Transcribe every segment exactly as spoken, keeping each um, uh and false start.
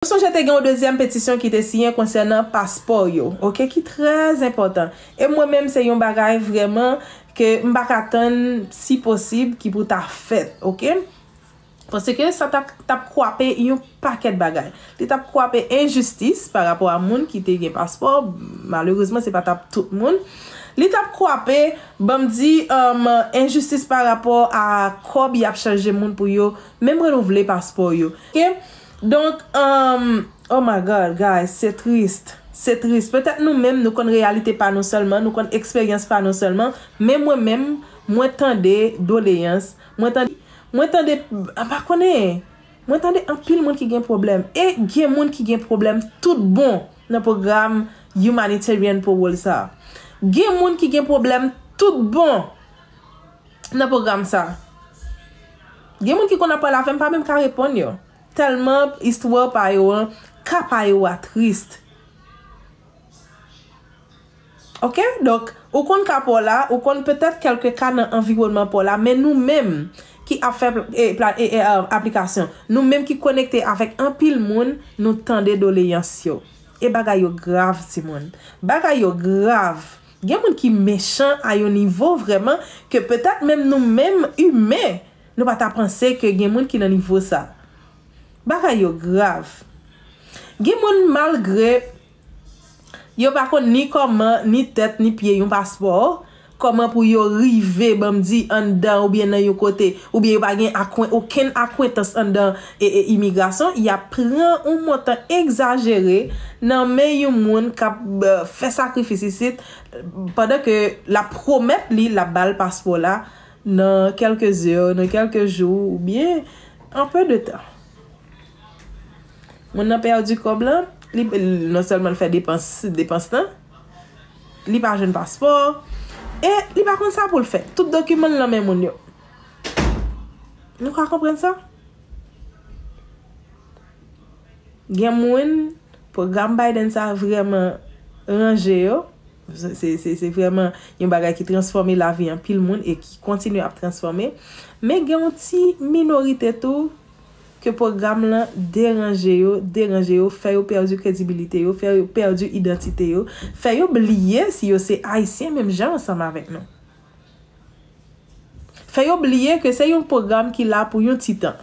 Nou sonje te gen yon dezyèm petisyon ki te siyen konsènan paspò yo, oke, ki trè enpòtan. E mwen menm, se yon bagay vrèman ke m pa ka tann, si posib, ki pou ta fèt, oke? Paske sa t ap, t ap kwape yon pakèt bagay. Li t ap kwape enjistis pa rapò a moun ki te gen paspò. Malerezman, se pa t ap tout moun. Li t ap kwape, ban m di, um, enjistis pa rapò a kòb y ap chanje moun pou yo menm renouvle paspò yo. Oke? Donk, um, oh my God, guys, se tris. Se tris. Petèt nou menm, nou konn reyalite pa nou sèlman, nou konn eksperyans pa nou sèlman, men mwen menm, mwen tande doleyans, mwen tande, mwen tande, m pa konnen, mwen tande anpil moun ki gen pwoblèm. E gen moun ki gen pwoblèm tout bon nan pwogram Humanitarian Parole sa. Gen moun ki gen pwoblèm tout bon nan pwogram sa. Gen moun ki konn ap pale avè m, pa menm ka reponn yo. Tèlman istwa pa yo an, ka pa yo a tris. Oke? Donk, ou konn ka pa w la, ou konn petèt kèlke ka nan anviwònman pa w la, men nou menm ki ap fè pl-, e, pla-, e, e, a, aplikasyon, nou menm ki konekte avèk anpil moun, nou tande doleyans yo. E bagay yo grav, timoun. Bagay yo grav. Gen moun ki mechan a yon nivo vrèman ke petèt menm nou menm imen, nou pa ta panse ke gen moun ki nan nivo sa. Bagay yo grav. Gen moun malgre yo pa konn ni kòman, ni tèt, ni pye yon paspò, kòman pou yo rive, ban m di, anndan oubyen nan yon kote, oubyen yo pa gen akwen-, okenn akwentans anndan e, e imigrasyon, y ap pran yon montan egzajere nan men yon moun k ap, eh, fè sakrifis isit, pandan ke l ap pwomèt li l ap ba l paspò la nan kèlke zè, nan kèlke jou, oubyen an pe de tan. Moun nan pèdi kòb lan, li, non sèlman l fè depans, depans lan, li pa jwenn paspò, e li pa konn sa pou l fè. Tout dokiman l nan men moun yo. Nou ka konprann sa? Gen moun, pwogram Biden sa vrèman ranje yo. Se, se, se, se vrèman yon bagay ki transfòme lavi anpil moun e ki kontinye ap transfòme. Men gen yon ti minorite tou ke pwogram lan deranje yo, deranje yo, fè yo pèdi kredibilite yo, fè yo pèdi idantite yo, fè yo bliye si yo se Ayisyen menm jan ansanm avèk nou. Fè yo bliye ke se yon pwogram ki la pou yon ti tan.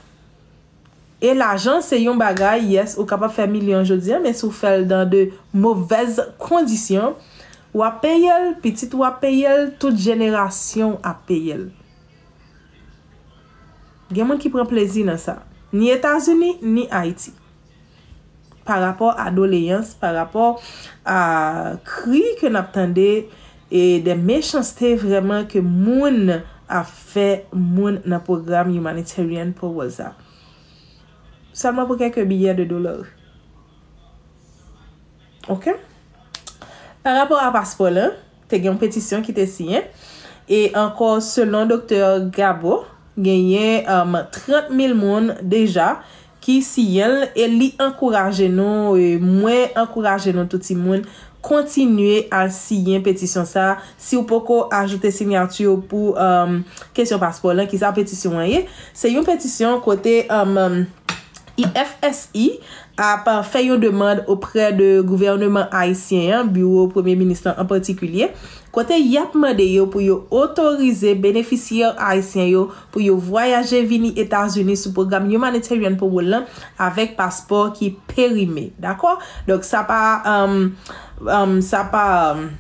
E lajan se yon bagay, yes, ou kapab fè milyon jodi a, men si w fè l dans de mauvaises conditions, w ap peye l, pitit ou ap peye l, tout jenerasyon w ap peye l. Gen moun ki pran plezi nan sa. Ni Etazini, ni Ayiti. Pa rapò a doleyans, pa rapò a kri ke n ap tande, e de mechanste vrèman ke moun ap fè moun nan pwogram Humanitarian Parole sa. Sèlman pou kèlke biyè de dola. Oke? Pa rapò a paspò lan, te gen yon petisyon ki te siyen. E ankò, selon Doktè Gabo, genyen, um, trant mil moun deja ki siyen l e li ankouraje nou, e mwen ankouraje nou tou timoun, kontinye al siyen petisyon sa. Si w poko ajoute siyati w pou, um, kesyon paspò lan, kisa petisyon an ye? Se yon petisyon kote, um, um, I F S I ap fè yon demann oprè de gouvèneman ayisyen an, biwo premye minis lan an patikilye, kote y ap mande yo pou yo otorize benefisyè ayisyen yo pou yo vwayaje vini Etazini sou pwogram Humanitarian Parole lan avèk paspò ki perime. Dakò? Donk, sa pa, um, um, sa pa, um,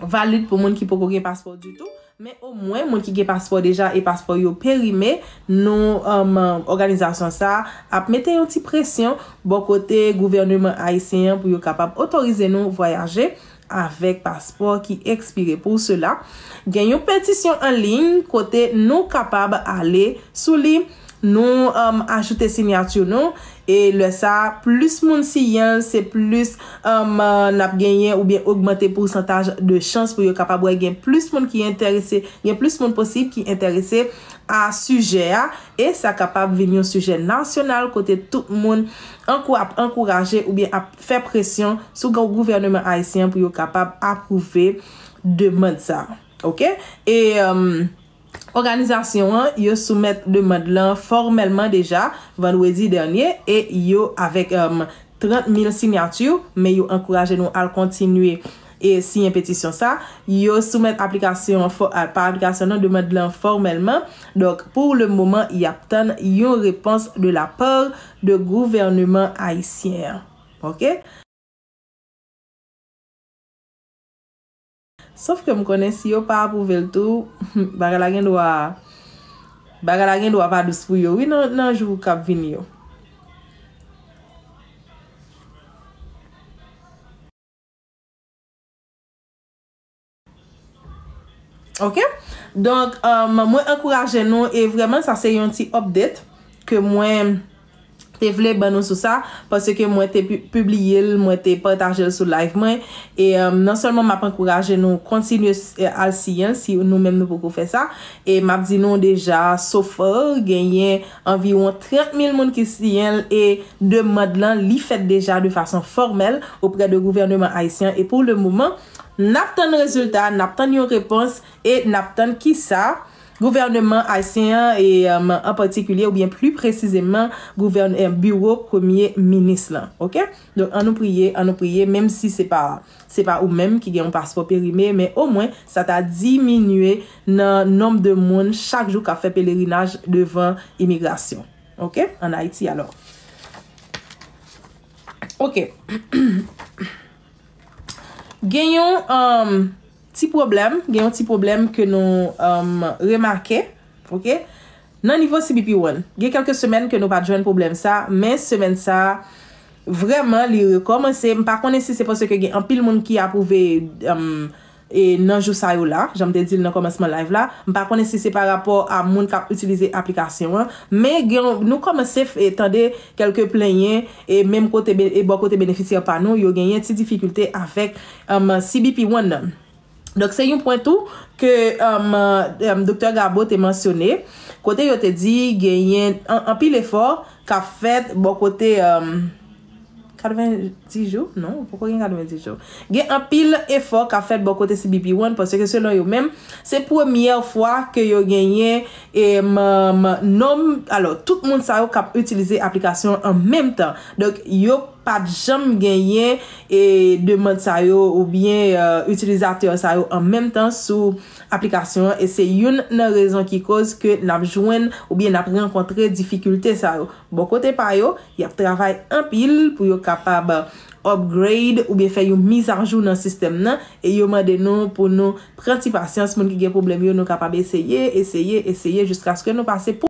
valid pou moun ki poko gen paspò ditou. Men omwen, moun ki gen paspò deja e paspò yo perime, nou, um, òganizasyon sa a ap mete yon ti presyon bò kote gouvèneman ayisyen an pou yo kapab otorize nou vwayaje avèk paspò ki ekspire. Pou sela, gen yon petisyon an liy kote nou kapab ale sou li, nou, um, ajoute siyati nou, e lè sa a, plis moun siyen l, se plis, um, n ap genyen oubyen ogmante pousantaj de chans pou yo kapab wè gen plis moun ki enterese, gen plis moun posib ki enterese a sijè a, e sa kapab vin yon sijè nasyonal kote tout moun ankou-, ap ankouraje oubyen ap fè presyon sou gou-, gouvèneman ayisyen pou yo kapab apwouve demann sa. Oke? E, um, Òganizasyon an, yo soumèt demann lan fòmèlman deja vandredi dènye e yo avèk, um, trant mil siyati, men yo ankouraje nou al kontinye e siyen petisyon sa. Yo soumèt aplikasyon an fò-, a, pa aplikasyon non, demann lan fòmèlman. Donk, pou le moman, y ap tann yon repons de la part de gouvèneman ayisyen an. Oke? Sof ke m konnen si yo pa apwouve l tou, bagay la gen dwa, bagay la gen dwa pa dous pou yo, wi, nan, nan jou k ap vini yo. Oke? Donk, um, mwen ankouraje nou, e vrèman, sa se yon ti update ke mwen te vle ban nou sou sa, paske mwen te pi-, pibliye l, mwen te pataje l sou live mwen, e, um, non sèlman m ap ankouraje nou kontinye s-, e, al siyen l, si nou menm nou poko fè sa, e m ap di nou deja, so far, genyen anviwon trant mil moun ki siyen l, e demann lan, li fèt deja de fason fòmèl oprè de gouvèneman ayisyen, e pou le moman, n ap tann rezilta, n ap tann yon repons, e n ap tann kisa gouvèneman ayisyen an, e, um, an patikilye, oubyen pli presizeman, gouvèn-, e, biwo premye minis lan. Oke? Donk, ann nou priye, ann nou priye, menm si se pa, se pa ou menm ki gen yon paspò perime, men omwen, sa ta diminye nan nonb de moun chak jou k ap fè pelerinaj devan imigrasyon. Oke? Ann Ayiti, alò. Oke. Gen yon, um, ti pwoblèm, gen yon ti pwoblèm ke nou, um, remake, oke? Nan nivo C B P One, gen kèlke semèn ke nou pa t jwenn pwoblèm sa, men semèn sa, vrèman, li rekòmanse. M pa konnen si se paske gen anpil moun ki apwouve, um, e nan jou sa yo la, jan m te di l nan kòmansman live la, m pa konnen si se pa rapò a moun k ap itilize aplikasyon an, men gen, nou kòmanse f-, e tande kèlke plenyen, e menm kote be-, e bò kote benefisyè pa nou, yo genyen ti difikilte avèk, um, C B P One nan. Donk, se yon pwen tou ke, um, um, Doktè Gabo te mansyone, kote yo te di genyen an-, anpil efò k ap fèt bò kote, um, katrevenndis jou? Non, poko gen katrevenndis jou. Gen anpil efò k ap fèt bò kote C B P One, paske selon yo menm, se premyè fwa ke yo genyen, e, m-, m-, nonm, alò, tout moun sa yo k ap itilize aplikasyon an menm tan. Donk, yo pa t janm genyen, e, demann sa yo, oubyen, e, itilizatè sa yo an menm tan sou aplikasyon an, e se youn nan rezon ki koz ke n ap jwenn, oubyen n ap rankontre difikilte sa yo. Bò kote pa yo, y ap travay anpil pou yo kapab upgrade oubyen fè yon mizajou nan sistèm nan, e yo mande nou pou nou pran ti pasyans, moun ki gen pwoblèm yo, nou kapab eseye, eseye, eseye, jiskaske nou pase pou,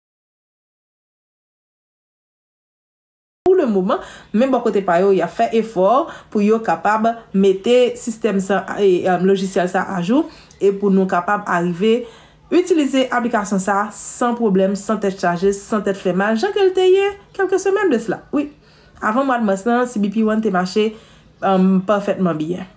pou le moman, men bò kote pa yo, y ap fè efò pou yo kapab mete sistèm sa, e, e, lojisyèl sa ajou, e pou nou kapab arive itilize aplikasyon sa san pwoblèm, san tèt chaje, san tèt fè mal, jan ke l te ye kèlke semèn de sila. Wi, avan mwa de mas lan, C B P One te mache, um, pafètman byen.